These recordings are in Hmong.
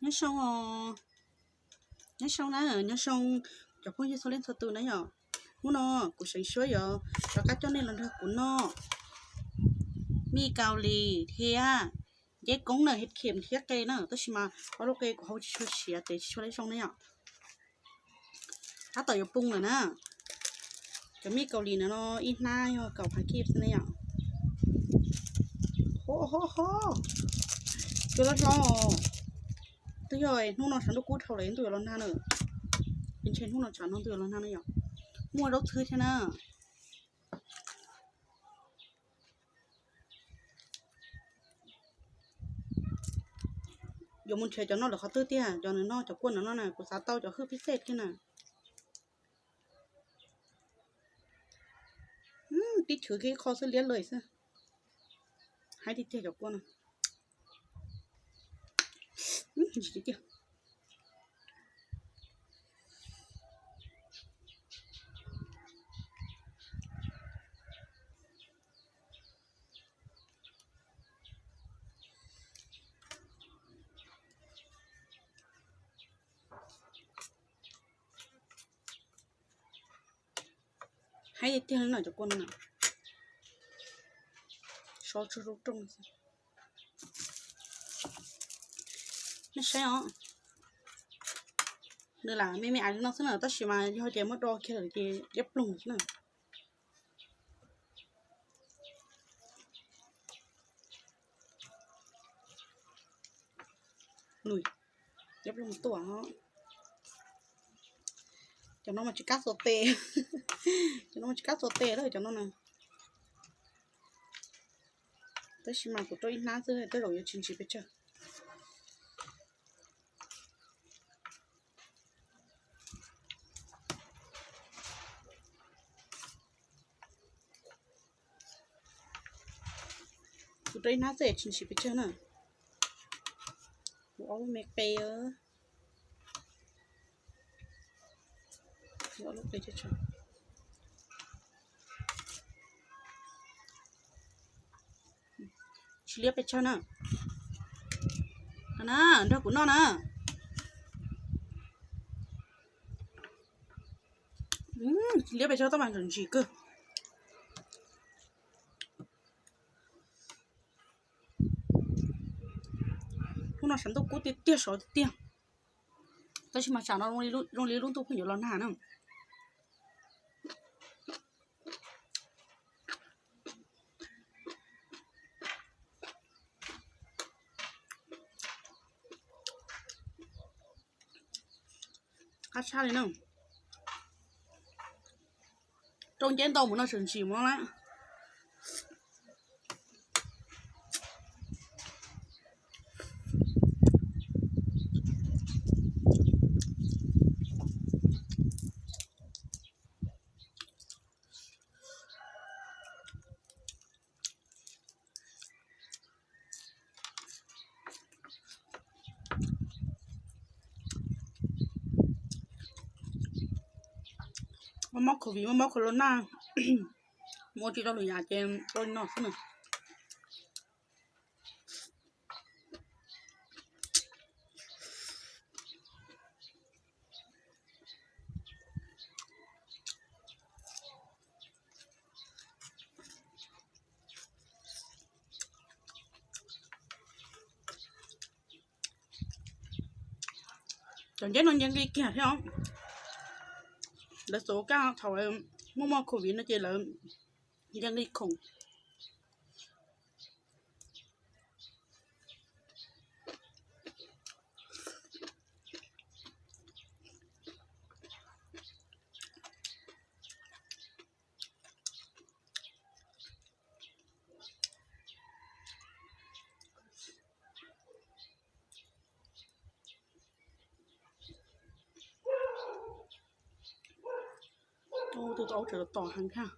Nyob zoo, nyob zoo na, nyob zoo cov phooj ywg txhua leej txhua tus na yom. Hnub no kuv Seev Suab yuav rov qab coj nej los nrog kuv noj mij Kaus Lim thiab nceb koob na, hes khem thiab qe na, tab sis mas ob lub qe kuv hau tsis tshua siav ces tsis tshua zoo na yom. Tab tom yuav poob lawm na. Cov mij Kaus Lim no ib hnab yog kaum phav kij xwb ne yom. Ho ho ho, cua loj hlob. Twb yog hnub no tshav ntuj kub dhau lawm ntuj yuav los nag na. Ntshe hnub no tshav no ntuj yuav los nag na yom. Muaj zaub txhwb thiab na. Yuav mus nrhiav cov no lawm qhov twg tiag, cov nws no cov kua no no na, kuv xav tau cov hwj phij xej thiab na. Tib chwv kiag ib qho xwb liab lawm xwb. Haib tiag tiag cov kua no. Haib tiag tiag li no cov kua no na. So tsuag rooj rooj. Nej saib os, nws lam me me ais li no xwb na, tab sis mas yog tias muab do kiag lawm ces liab ploog xwb na. Liab ploog tuaj. Cov no mas tsis kab xuas tes. Cov no mas tsis kab xuas tes lawm cov no na. Tab sis mas kuv rau ib hnab xwb tej zaum yuav tsis ntsis pes tsawg. Kuv rau ib hnab xwb tsis ntsis pes tsawg na. Kuv ob lub me qe, kuv ob lub qe tsis liab pes tsawg na. Na, nrog kuv noj na. Tsis liab pes tsawg tab mas ntsim ntsim kawg. Hnub no tshav ntuj kub tiag tiag sov tiag tiag, tab sis mas tsam no zoo li lub ntuj pheej yuav los nag na. Qab tshaj li na. Rau nceb ntau mus no tseem ntsim mus no lawm. Muaj mob covid, muaj mob corona, mus ua tsis tau lwm yam ces ua li no xwb na. Cov nceb no nce nqi kiag thiab os. Lawv xov kaj thaum muaj muaj covid no ces lawv nce nqi khoom. Tus tau tseem tom heev thiab.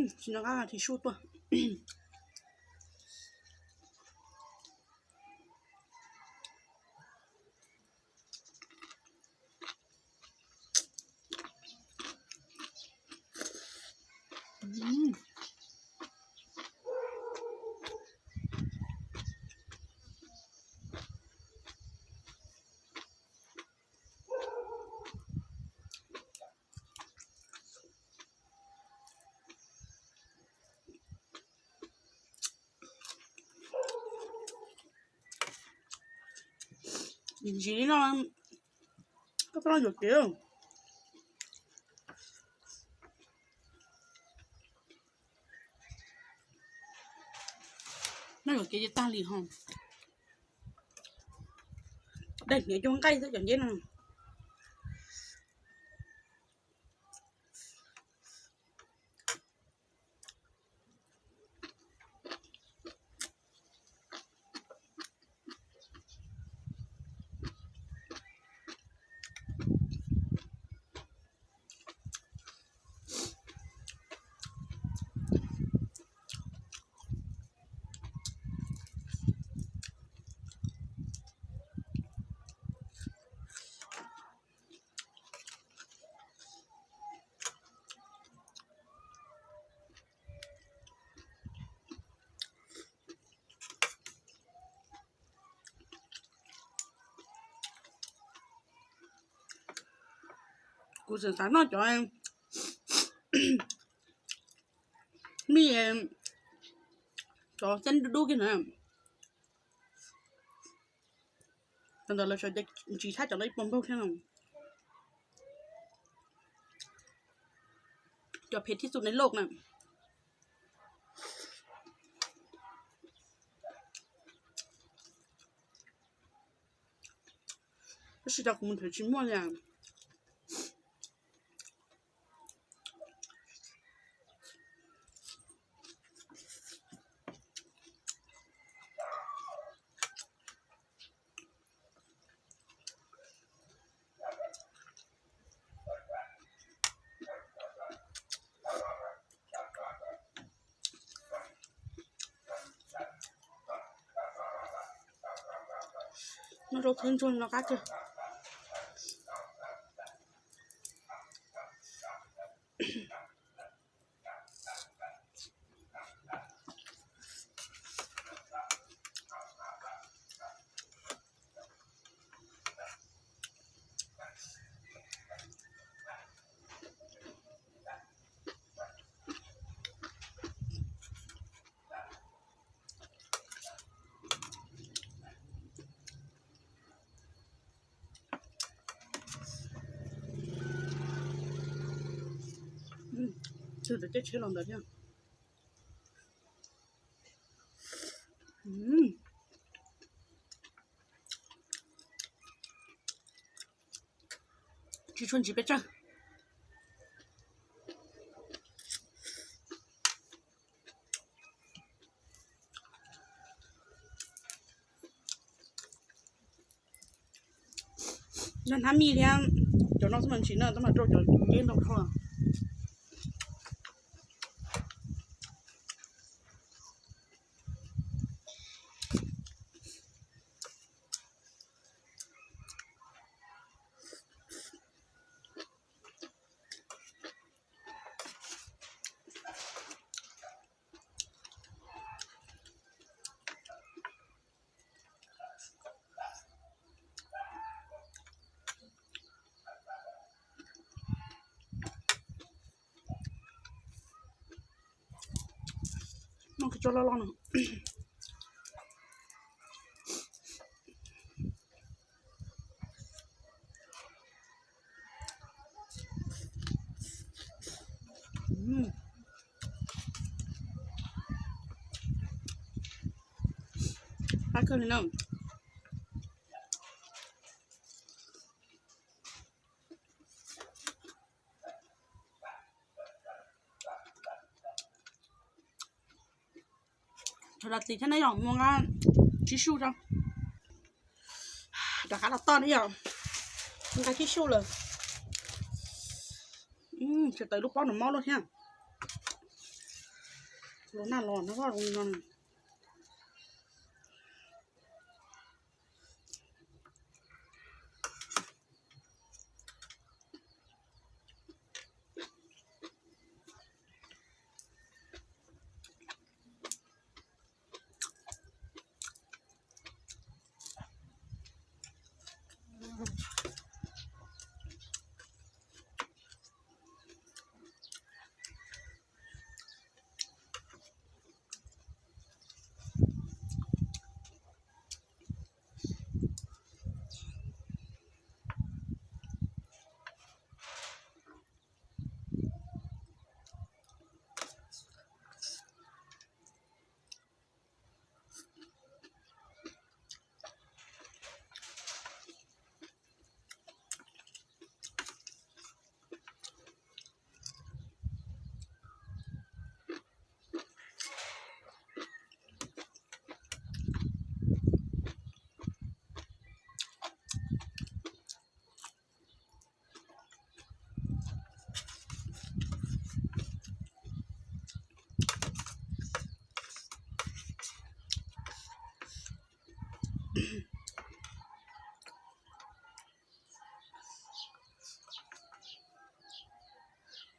Tsis nco qab tsis sub tuaj. Ntsis li no, koj pab no yuam kev. No yuam kev ces tag li ho. Daig hniav cuag nqaij xwb cov nceb no. Kuv tseem xav noj cov mij, cov xeeb dub dub kiag na. Cov ntawd lawv xav ntsis thab cov no ib puas npaug thiab no. Cov phem thiab xu nais loj na. Tab sis cov kuv mus nrhiav tsis muaj li. Noj rau thwb ntsuag no qab kawg. Tshwj tawm teb tsheb los ntawd thiab. Tsis tshua ntsis peb tsawg. Noj hnab mij thiab cov no xwb mas ntsis na, tab mas rau cov nceb ntau dhau. Noj kiag tso loj loj no. Qab kawg li na. Cov dav txiv thiab na yom, mus nqa tsib suj tso. Rov qab los toj na yom, nqa tsib suj lawm. Tsis tawm lub pob nws mob luaj thiab. Los nag los no zoo li no.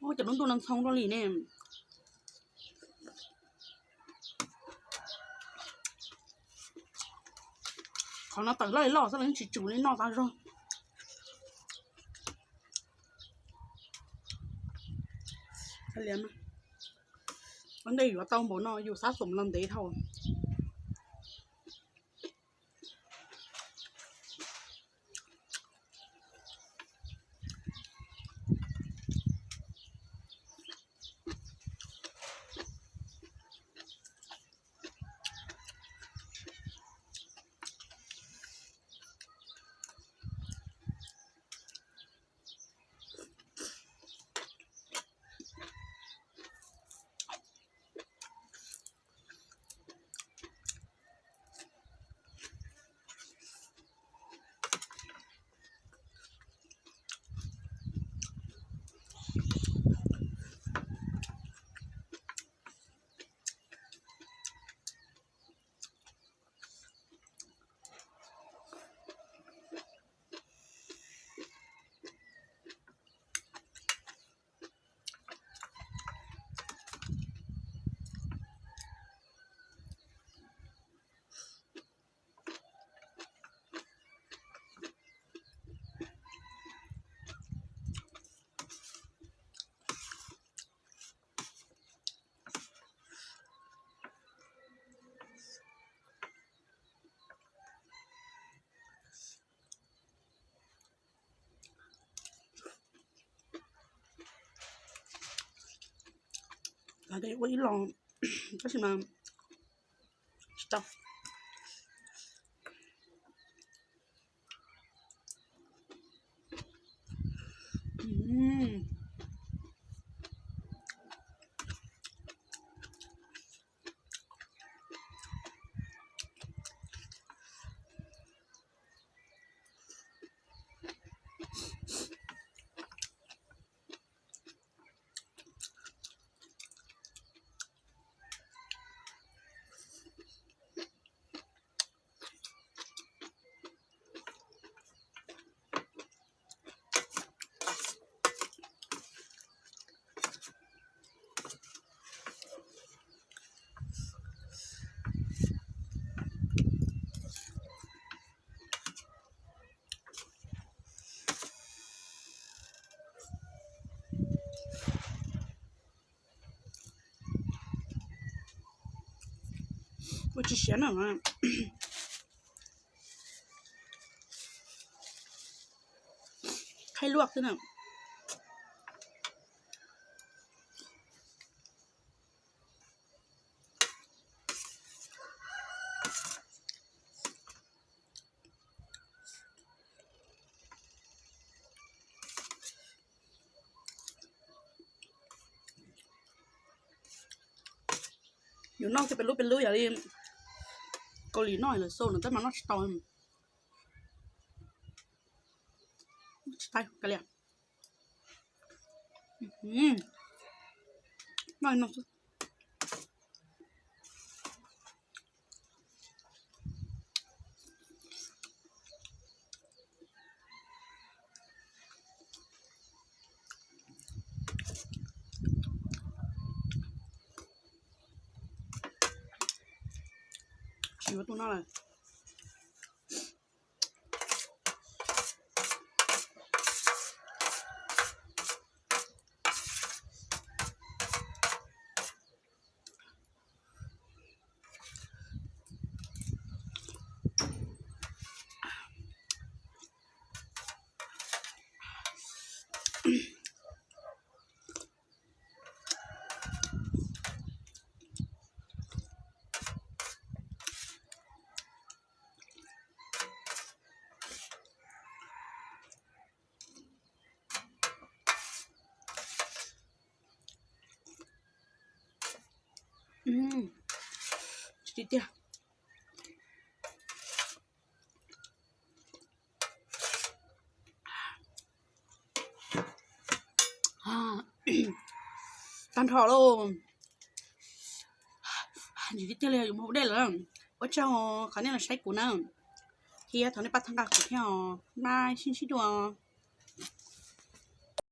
Cov lub ntuj no ntxhoo dua li ne. Qhov no tawm loj li loj xwb los yeej tsis tsum li noj tag zog. Ua ntej yuav tau npaum no yus xav xoom los ntev dhau. Ua ib los tab sis mas tsis tau. Ua tsis siav na. Khaib luaj xwb na. Yus noj kiag peb lub peb lub yog li Kaus Lim noj lawm xau no tab mas noj tsis tau. Tsis tau kav liam. Noj no xwb. Yuav tus no lawm. Tiag tiag. Tag nrho lauj. Ntsim tiag tiag li, yuav mus ua dej lawm. Ua tsaug qhov nej los saib kuv na, thiab thov nej pab txhawb nqa kuv thiab os. Bye, sib ntsib dua.